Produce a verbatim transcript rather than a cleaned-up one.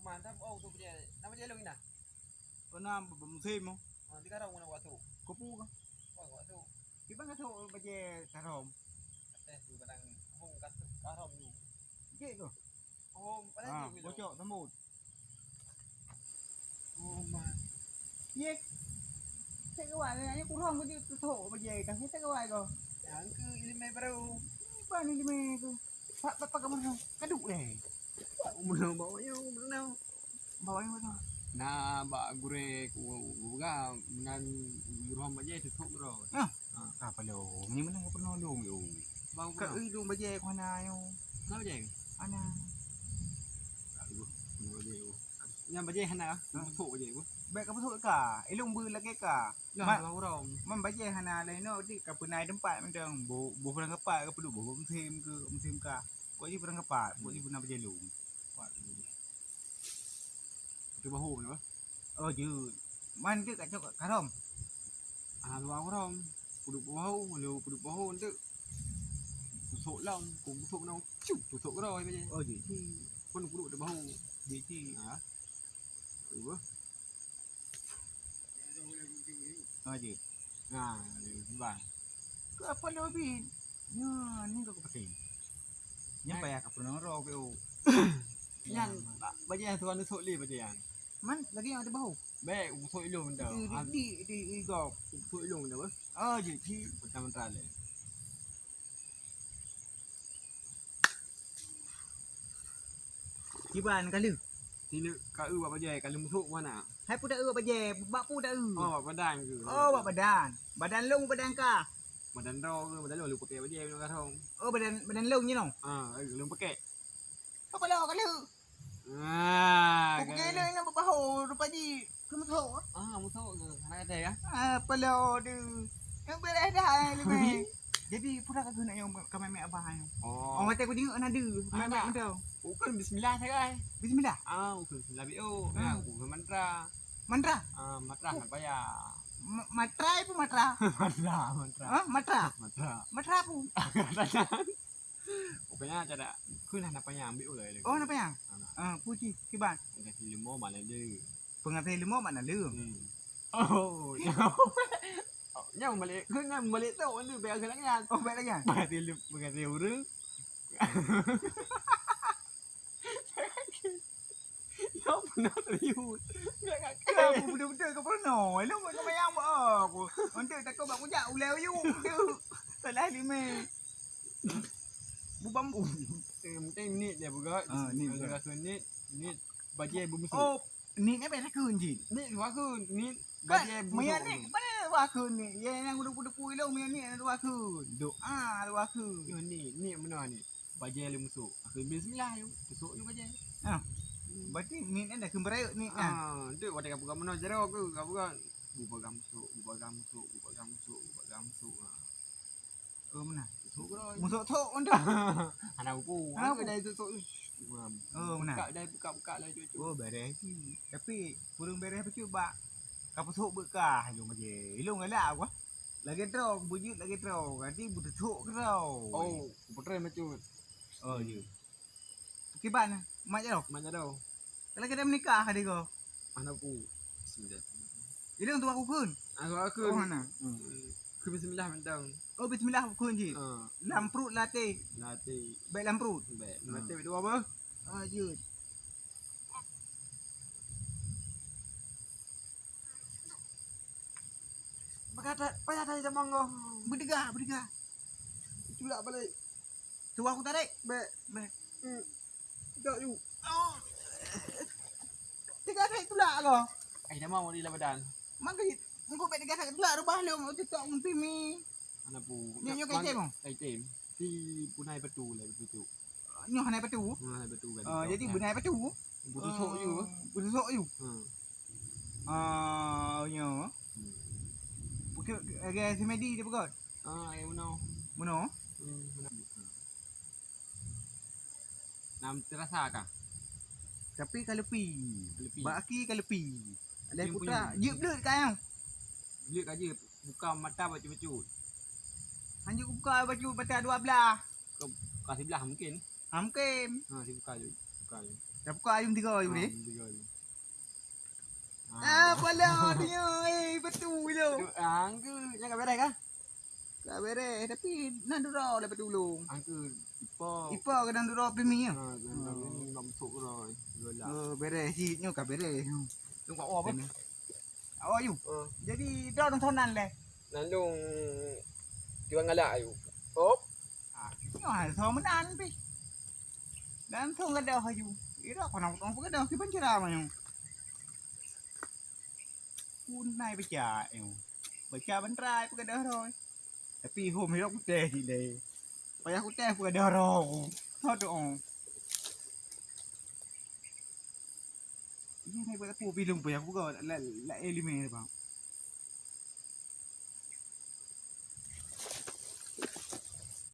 Mantap, oh, tu bajèe. Nama bajèe lôn ina? Kena musim. Oh, di karong mana waktu? Kupu ke? Oh, waktu. Di mana tu bajèe karong? Eh, tu kadang hong kat karong tu. Cek tu. Oh, pada Ah, tu. Bocok sambut. Oh, ma. Ye. Cek kawai, ni kurang baju tu tok bajèe kan. Cek kawai ko. Yang ke ilmu baru. Apa ni ilmu tu? Pak, pak, pak, kamu kaduk deh. Pak, umur bawa ya, umur nau. Bawa ya, bawa. Nah, bak gurèe ku, ku peugah, meunan ruhom bajèe teuthok droe. Ah. Ha. Ka paloe, ni meunan ka peurunoe lôn, yo. Bang, ka peurunoe. Eu lôn bajèe ku hana, yo. Hana bajèe? Hana. Ka peurunoe bajèe, yo. Nyan bajèe hana, ha? Teuthok bajèe, yo. Bèk ka peuthok ka. Ilôn beu lagèe ka. Nah, man, bang urang. Man bajèe hana laén nyoe, di ka peunai teumpat mantong. Boh, boh peurangkapat ka peuduek, boh musim ke, musim ka. Pokok jih peurangkapat, pokok jih peuna bajèe lôn. Putih bahu mana? Oh, jeuet. Man deuek ka cok karong. Ah, luwa karong. Peuduek bahu, lalu peuduek bahu deuek. Pusok lam, ku pusok nang, cup, pusok geroe bajèe. Oh, jeuet. Pun peuduek di bahu. Jeuet, jeuet. Ha. Aduh. Ha, jeuet. Nah, ni, bang. Keu apa lôn bin? Nyan, ni keu peuteng. Nyan payah ka peurunoe droe, P O. Nyan, ba-, bajèe nyang tuan neusok lé bajèe nyan. Man, lagèe nyang di bahu. Bèk, usok ilôn dah. Di, di, di, di, di gop. Usok ilôn dah, beuh. Oh, jeuet, jeuet. Macam mana lé? Kiban ka lheueh. Tineuk ka eu bak bajèe, ka lheueh musok mana? Hai peue ta eu bak bajèe, bak peue ta eu? Oh, bak badan ke? Oh, bak badan. Badan lôn, badan ka? Badan droe ke, badan lôn lôn pakèk bajèe nyoe karong. Oh, badan, badan lôn nyoe noh? Ah, lôn pakèk. Apa lôn ka lheueh? Ah, pakèk lôn nyoe bak bahu rupa jih. Keu musok? Ah, musok ke? Hana gadai, ah? Ah, paloe deuh. Nyang beureh dah, eh, leubeh. Jadi, peue ka keuneuk nyang ka mèmè abah nyoe? Oh. Oh, watèe ku jingok na deuh. Ah, mèmè mantong. Ukheun bismillah sagai. Bismillah? Ah, ukheun bismillah B O. Ah. Nah, ukheun mantra. Mantra? Ah, mantra hana payah. Ma-, matra ibu matra? Mantra, mantra. Ah, matra? Matra. Matra apa? Pokoknya cara kheun hana payah ambil ulai lagi. Oh, hana payah? Hana. Ah, puji, kiban. Ganti leumo mana deuh. Peungaté leumo makna leuem. Hmm. Oh, nyoe. Nyoe balik, keu nyan balik tu, orang tu bèk lagi nyan. Oh, bèk lagi nyan? Peungaté leu-, peungaté ureueng. Nyoe peunoh serius. Enggak, enggak. Ya, aku betul-betul kau peunoh. Lu buat kau bayang buat aku. Untuk takut bak kujak, ulai uyu. Salah lima. Bubambu. Eh, penting nit dia peugah. Ah, nit peugah. Rasa nit, nit bajèe beumusoh. Oh, nit ni bèk takheun jih. Nit takheun, nit bajèe beumusoh. Meunan nit, mana takheun nit? Ya, nyang udah kudepu ilong, meunan nit takheun. Doa takheun. Yo, nit, nit meunan nit. Bajèe lé musoh. Takheun bismillah yo. Tusok yo bajèe. Ah. Hmm. Berarti nit ni dah keubeurayek nit kan? Ah, tu watèe ka peugah meunan jaroe ke, ka peugah. Bubagam musoh, bubagam musoh, bubagam musoh, bubagam musoh. Ah. Oh, meunan. Sok keudroe. Musok-sok untuk. Hana upu. Hana upu. Ada itu sok. Oh, meunan. Buka, dah buka-buka lah cucu. Oh, beres. Tapi, kurang beres bacut bak. Kapusok beukah, ilong aja. Ilong galak aku. Lagi teruk, bujut lagi teruk. Nanti butuh sok keudroe. Oh, putri bacut. Oh, iya. Kiban, mak jauh. Mak jauh. Kalau kita menikah, adik kau. Mana pu? Sembilan. Jadi untuk aku kun. Aku kun. Oh, mana? Hmm. Ke bismillah mantong. Oh, bismillah aku kun je. Ha. Lam perut latih. Latih. Baik lam perut. Baik. Hmm. Latih dua apa? Ah, jut. Payah tadi jamang kau. Berdegah, berdegah. Tulak balik. Tu aku tarik. Bek. Bek. Hmm. Tidak ju. Oh. Tiga kali tulak kau. Eh, nama mau di labadan? Mangga engkau bek tiga kali tulak rubah lu mau tutup mimpi mi. Mana pu? Nyonya kecil mau. Kecil. Di punai betul lah betul. Nyoh hana patu. Hana patu kan. Ah, jadi beunai patu. Putusok you. Ah, putusok you. Hmm. Ah, nyoh. Hmm. Pukul lagi semedi dia pegot. Ah, ya benar. Benar? Hmm, benar. Nam terasa kah? Tapi kalepi. Kalepi. Bak aki kalepi. Ada putra, jeuet bleuet ka nyoh. Bleuet ka jeuet. Buka mata bacut-bacut. Hanjeuet buka bacut mata dua belah. Ka, ka siblah mungkin. Ha, mungkin. Ha, si buka je. Buka je. Dah buka ayum tiga ayum ni. Ah, pala dia, eh, betul lo. Anggu, jangan beres kah? Ka beres, tapi nan dura oleh petulung. Angku ipa. Ipa ke nan dura pimi ya? Ha, nan dura pimi bak musuk dura. Yolah. Oh, beres sit nyoe ka beres. Tu kat awak apa? Awak you. Ha. Jadi dah nonton nan leh. Nan dong tiwang galak ayu. Hop. Ah, nyoe hai so menan pi. Dan so gadah ayu. Ira kau nak potong pegadah ki pancara mah nyoe. Pun nai baca nyoe. Baca bantrai pegadah roi. Tapi hom hidok kutéh cit lé. Payah kutéh peue doro. Tho doh. Ini ni buat aku bilung payah aku kau la la eh lima ni bang.